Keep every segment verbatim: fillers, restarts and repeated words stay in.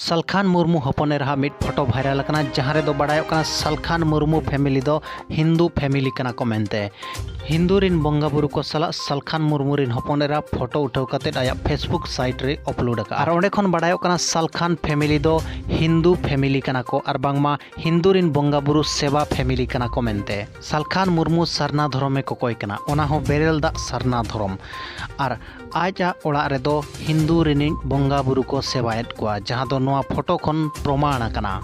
ᱥᱟᱞᱠᱷᱟᱱ ᱢᱩᱨᱢᱩ ᱦᱚᱯᱚᱱ ᱮᱨᱟᱣᱟᱜ ᱢᱤᱫ photo viral ᱟᱠᱟᱱᱟ, ᱡᱟᱦᱟᱸ ᱨᱮᱫᱚ ᱵᱟᱲᱟᱭᱚᱜ ᱠᱟᱱᱟ ᱥᱟᱞᱠᱷᱟᱱ ᱢᱩᱨᱢᱩ ᱯᱷᱮᱢᱤᱞᱤ ᱫᱚ ᱦᱤᱱᱫᱩ ᱯᱷᱮᱢᱤᱞᱤ ᱠᱟᱱᱟ ᱠᱚ ᱢᱮᱱᱛᱮ᱾ ᱦᱤᱱᱫᱩ ᱨᱤᱱ ᱵᱚᱸᱜᱟ ᱵᱩᱨᱩ ᱠᱚ ᱥᱟᱞᱟᱜ ᱥᱟᱞᱠᱷᱟᱱ ᱢᱩᱨᱢᱩ ᱨᱤᱱ ᱦᱚᱯᱚᱱ ᱮᱨᱟ ᱯᱷᱳᱴᱳ ᱩᱴᱷᱟᱹᱣ ᱠᱟᱛᱮ ᱟᱭᱟᱜ Facebook ᱥᱟᱭᱤᱴ ᱨᱮ ᱟᱯᱞᱳᱰ ᱟᱠᱟᱫᱼᱟ᱾ ᱟᱨ ᱚᱸᱰᱮ ᱠᱷᱚᱱ ᱵᱟᱲᱟᱭᱚᱜ ᱠᱟᱱᱟ ᱥᱟᱞᱠᱷᱟᱱ ᱯᱷᱮᱢᱤᱞᱤ ᱫᱚ ᱦᱤᱱᱫᱩ ᱯᱷᱮᱢᱤᱞᱤ ᱠᱟᱱᱟ ᱠᱚ ᱟᱨ ᱵᱟᱝᱢᱟ ᱦᱤᱱᱫᱩ ᱨᱤᱱ ᱵᱚᱸᱜᱟ ᱵᱩᱨᱩ ᱥᱮᱵᱟ ᱯᱷᱮᱢᱤᱞᱤ ᱠᱟᱱᱟ ᱠᱚ ᱢᱮᱱᱛᱮ᱾ ᱥᱟᱞᱠᱷᱟᱱ ᱢᱩᱨᱢᱩ ᱥᱟᱨᱱᱟ ᱫᱷᱚᱨᱚᱢᱮ ᱠᱚᱠᱚᱭ ᱠᱟᱱᱟ, ᱚᱱᱟ ᱦᱚᱸ ᱵᱮᱨᱮᱞ ᱫᱟᱜ ᱥᱟᱨᱱᱟ ᱫᱷᱚᱨᱚᱢ᱾ ᱟᱨ ᱟᱡᱟᱜ ᱚᱲᱟᱜ ᱨᱮᱫᱚ ᱦᱤᱱᱫᱩ ᱨᱤᱱᱤᱡ ᱵᱚᱸᱜᱟ ᱵᱩᱨᱩ ᱠᱚ ᱥᱮᱵᱟᱭᱮᱫ ᱠᱚᱣᱟ, ᱡᱟᱦᱟᱸ ᱫᱚ ᱱᱚᱣᱟ ᱯᱷᱳᱴᱳ ᱠᱷᱚᱱ ᱯᱨᱚᱢᱟᱬ ᱟᱠᱟᱱᱟ᱾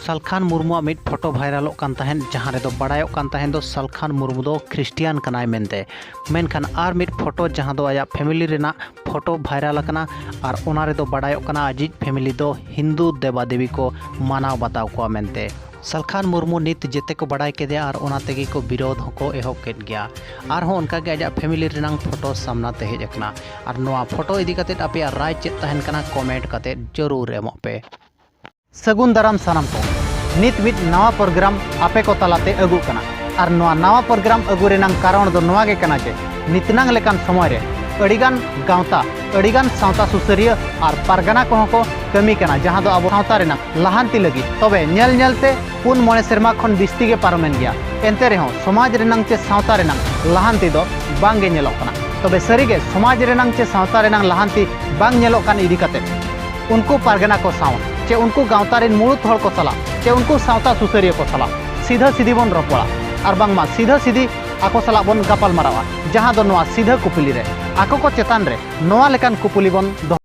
ᱥᱟᱞᱠᱷᱟᱱ ᱢᱩᱨᱢᱩᱣᱟᱜ ᱢᱤᱫ ᱯᱷᱳᱴᱳ ᱵᱷᱟᱭᱨᱟᱞᱚᱜ ᱠᱟᱱ ᱛᱟᱦᱮᱸᱫ, ᱡᱟᱦᱟᱸ ᱨᱮᱫᱚ ᱵᱟᱲᱟᱭᱚᱜ ᱠᱟᱱ ᱛᱟᱦᱮᱸᱫ ᱫᱚ ᱥᱟᱞᱠᱷᱟᱱ ᱢᱩᱨᱢᱩ ᱫᱚ ᱠᱷᱨᱤᱥᱴᱤᱭᱟᱱ ᱠᱟᱱᱟᱭ ᱢᱮᱱᱛᱮ᱾ ᱢᱮᱱᱠᱷᱟᱱ ᱟᱨ ᱢᱤᱫ ᱯᱷᱳᱴᱳ, ᱡᱟᱦᱟᱸ ᱫᱚ ᱟᱭᱟᱜ ᱯᱷᱮᱢᱤᱞᱤ ᱨᱮᱱᱟᱜ ᱯᱷᱳᱴᱳ ᱵᱷᱟᱭᱨᱟᱞ ᱟᱠᱟᱱᱟ, ᱟᱨ ᱚᱱᱟ ᱨᱮᱫᱚ ᱵᱟᱲᱟᱭᱚᱜ ᱠᱟᱱᱟ ᱟᱡᱤᱡ ᱯᱷᱮᱢᱤᱞᱤ ᱫᱚ ᱦᱤᱱᱫᱩ ᱫᱮᱵᱟ ᱫᱮᱵᱤ ᱠᱚ ᱢᱟᱱᱟᱣ ᱵᱟᱛᱟᱣ ᱠᱚᱣᱟ ᱢᱮᱱᱛᱮ᱾ ᱥᱟᱞᱠᱷᱟᱱ ᱢᱩᱨᱢᱩ ᱱᱤᱛ ᱡᱮᱛᱮ ᱠᱚ ᱵᱟᱲᱟᱭ ᱠᱮᱫᱮᱭᱟ ᱟᱨ ᱚᱱᱟ ᱛᱮᱜᱮ ᱠᱚ ᱵᱤᱨᱳᱫᱷ ᱦᱚᱸᱠᱚ ᱮᱦᱚᱵ ᱠᱮᱫ ᱜᱮᱭᱟ᱾ ᱟᱨᱦᱚᱸ ᱚᱱᱠᱟᱜᱮ ᱟᱡᱟᱜ ᱯᱷᱮᱢᱤᱞᱤ ᱨᱮᱱᱟᱝ ᱯᱷᱳᱴᱳ ᱥᱟᱢᱱᱟ ᱛᱮ ᱦᱮᱡ ᱟᱠᱟᱱᱟ᱾ ᱟᱨ ᱱᱚᱣᱟ ᱯᱷᱳᱴᱳ ᱤᱫᱤ ᱠᱟᱛᱮᱫ ᱟᱯᱮᱭᱟᱜ ᱨᱟᱭ ᱪᱮᱫ ᱛᱟᱦᱮᱱ ᱠᱟᱱᱟ, ᱠᱚᱢᱮᱱᱴ ᱠᱟᱛᱮᱫ ᱡᱟᱹᱨᱩᱲ ᱮᱢᱚᱜ ᱯᱮ᱾ ᱥᱟᱹᱜᱩᱱ ᱫᱟᱨᱟᱢ ᱥᱟᱱᱟᱢ ᱠᱚ᱾ ᱱᱤᱛ ᱢᱤᱫ ᱱᱟᱣᱟ ᱯᱨᱳᱜᱨᱟᱢ ᱟᱯᱮ ᱠᱚ ᱛᱟᱞᱟᱛᱮ ᱟᱹᱜᱩᱜ ᱠᱟᱱᱟ᱾ ᱟᱨ ᱱᱚᱣᱟ ᱱᱟᱣᱟ ᱯᱨᱳᱜᱨᱟᱢ ᱟᱹᱜᱩ ᱨᱮᱱᱟᱝ ᱠᱟᱨᱚᱱ ᱫᱚ ᱱᱚᱣᱟ ᱜᱮ ᱠᱟᱱᱟ ᱡᱮ ᱱᱤᱛᱱᱟᱝ ᱞᱮᱠᱟᱱ ᱥᱚᱢᱚᱭ ᱨᱮ ᱟᱹᱰᱤᱜᱟᱱ ᱜᱟᱶᱛᱟ, ᱟᱹᱰᱤᱜᱟᱱ ᱥᱟᱶᱛᱟ ᱥᱩᱥᱟᱹᱨᱤᱭᱟᱹ ᱟᱨ ᱯᱟᱨᱜᱟᱱᱟ ᱠᱚᱦᱚᱸ ᱠᱚ ᱠᱟᱹᱢᱤ ᱠᱟᱱᱟ, ᱡᱟᱦᱟᱸ ᱫᱚ ᱟᱵᱚ ᱥᱟᱶᱛᱟ ᱨᱮᱱᱟᱜ ᱞᱟᱦᱟᱱᱛᱤ ᱞᱟᱹᱜᱤᱫ᱾ ᱛᱚᱵᱮ ᱧᱮᱞ ᱧᱮᱞ ᱛᱮ ᱯᱩᱱ ᱢᱚᱬᱮ ᱥᱮᱨᱢᱟ ᱠᱷᱚᱱ ᱵᱤᱥᱛᱤ ᱜᱮ ᱯᱟᱨᱚᱢᱮᱱ ᱜᱮᱭᱟ᱾ ᱮᱱᱛᱮ ᱨᱮᱦᱚᱸ ᱥᱚᱢᱟᱡᱽ ᱨᱮᱱᱟᱝ ᱪᱮ ᱥᱟᱶᱛᱟ ᱨᱮᱱᱟᱝ ᱞᱟᱦᱟᱱᱛᱤ ᱫᱚ ᱵᱟᱝ ᱜᱮ ᱧᱮᱞᱚᱜ ᱠᱟᱱᱟ᱾ ᱛᱚᱵᱮ ᱥᱟᱹᱨᱤ ᱜᱮ ᱥᱚᱢᱟᱡᱽ ᱨᱮᱱᱟᱝ ᱪᱮ ᱥᱟᱶᱛᱟ ᱨᱮᱱᱟᱝ ᱞᱟᱦᱟᱱᱛᱤ ᱵᱟᱝ ᱧᱮᱞᱚᱜ ᱠᱟᱱ ᱤᱫᱤ ᱠᱟᱛᱮ ᱩᱱᱠᱩ ᱯᱟᱨᱜᱟᱱᱟ ᱠᱚ ᱥᱟᱶ ᱪᱮ ᱩᱱᱠᱩ ᱜᱟᱶᱛᱟ ᱨᱮᱱ ᱢᱩᱲᱩᱫ ᱦᱚᱲ ᱠᱚ ᱥᱟᱞᱟᱜ ᱪᱮ ᱩᱱᱠᱩ ᱥᱟᱶᱛᱟ ᱥᱩᱥᱟᱹᱨᱤᱭᱟᱹ ᱠᱚ ᱥᱟᱞᱟᱜ ᱥᱤᱫᱷᱟᱹ ᱥᱤᱫᱷᱤ ᱵᱚᱱ ᱨᱚᱯᱚᱲᱟ, ᱟᱨ ᱵᱟᱝᱢᱟ ᱥᱤᱫᱷᱟᱹ ᱥᱤᱫᱷᱤ ᱟᱠᱚ ᱥᱟᱞᱟᱜ ᱵᱚᱱ ᱜᱟᱯᱟᱞ ᱢᱟᱨᱟᱣᱟ, ᱡᱟᱦᱟᱸ ᱫᱚ ᱱᱚᱣᱟ ᱥᱤᱫᱷᱟᱹ ᱠᱩᱯᱩᱞᱤ ᱨᱮ ᱟᱠᱚ ᱠᱚ ᱪᱮᱛᱟᱱ ᱨᱮ ᱱᱚᱣᱟ ᱞᱮᱠᱟᱱ ᱠᱩᱯᱩᱞᱤ ᱵᱚᱱ ᱫᱚᱦᱚ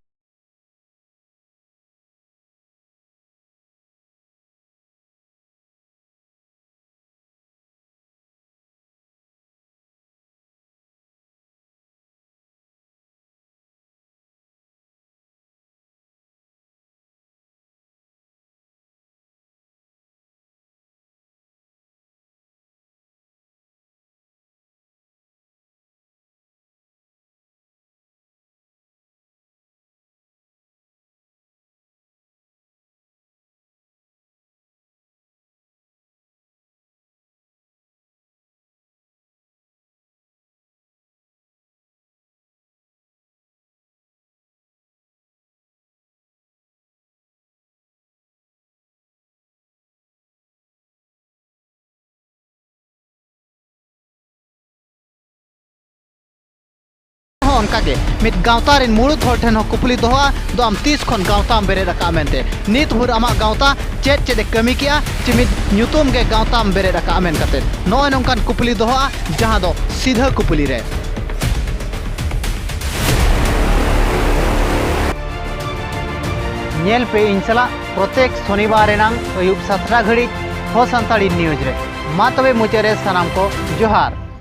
ᱚᱱᱠᱟᱜᱮ ᱢᱤᱫ ᱜᱟᱶᱛᱟ ᱨᱮᱱ ᱢᱩᱲᱩᱫ ᱦᱚᱲ ᱴᱷᱮᱱ ᱦᱚᱸ ᱠᱩᱯᱞᱤ ᱫᱚᱦᱚᱜᱼᱟ, ᱫᱚ ᱟᱢ ᱛᱤᱥ ᱠᱷᱚᱱ ᱜᱟᱶᱛᱟᱢ ᱵᱮᱨᱮᱫ ᱟᱠᱟᱫᱼᱟ ᱢᱮᱱᱛᱮ, ᱱᱤᱛ ᱵᱷᱳᱨ ᱟᱢᱟᱜ ᱜᱟᱶᱛᱟ ᱪᱮᱫ ᱪᱮᱫ ᱮ ᱠᱟᱹᱢᱤ ᱠᱮᱜᱼᱟ, ᱪᱮ ᱢᱤᱫ ᱧᱩᱛᱩᱢ ᱜᱮ ᱜᱟᱶᱛᱟᱢ ᱵᱮᱨᱮᱫ ᱟᱠᱟᱫᱼᱟ ᱢᱮᱱ ᱠᱟᱛᱮ, ᱱᱚᱜᱼᱚᱭ ᱱᱚᱝᱠᱟᱱ ᱠᱩᱯᱞᱤ ᱫᱚᱦᱚᱜᱼᱟ, ᱡᱟᱦᱟᱸ ᱫᱚ ᱥᱤᱫᱷᱟᱹ ᱠᱩᱯᱞᱤ ᱨᱮ᱾ ᱧᱮᱞ ᱯᱮ ᱤᱧ ᱥᱟᱞᱟᱜ ᱯᱨᱚᱛᱮᱠ ᱥᱚᱱᱤᱵᱟᱨ ᱨᱮᱱᱟᱝ ᱟᱹᱭᱩᱵ ᱥᱟᱛᱴᱟ ᱜᱷᱟᱹᱲᱤᱡ ᱦᱚ ᱥᱟᱱᱛᱟᱲᱤ ᱱᱤᱭᱩᱡᱽ ᱨᱮ᱾ ᱢᱟ ᱛᱚᱵᱮ ᱢᱩᱪᱟᱹᱫ ᱨᱮ ᱥᱟᱱᱟᱢ ᱠᱚ ᱡᱚᱦᱟᱨ᱾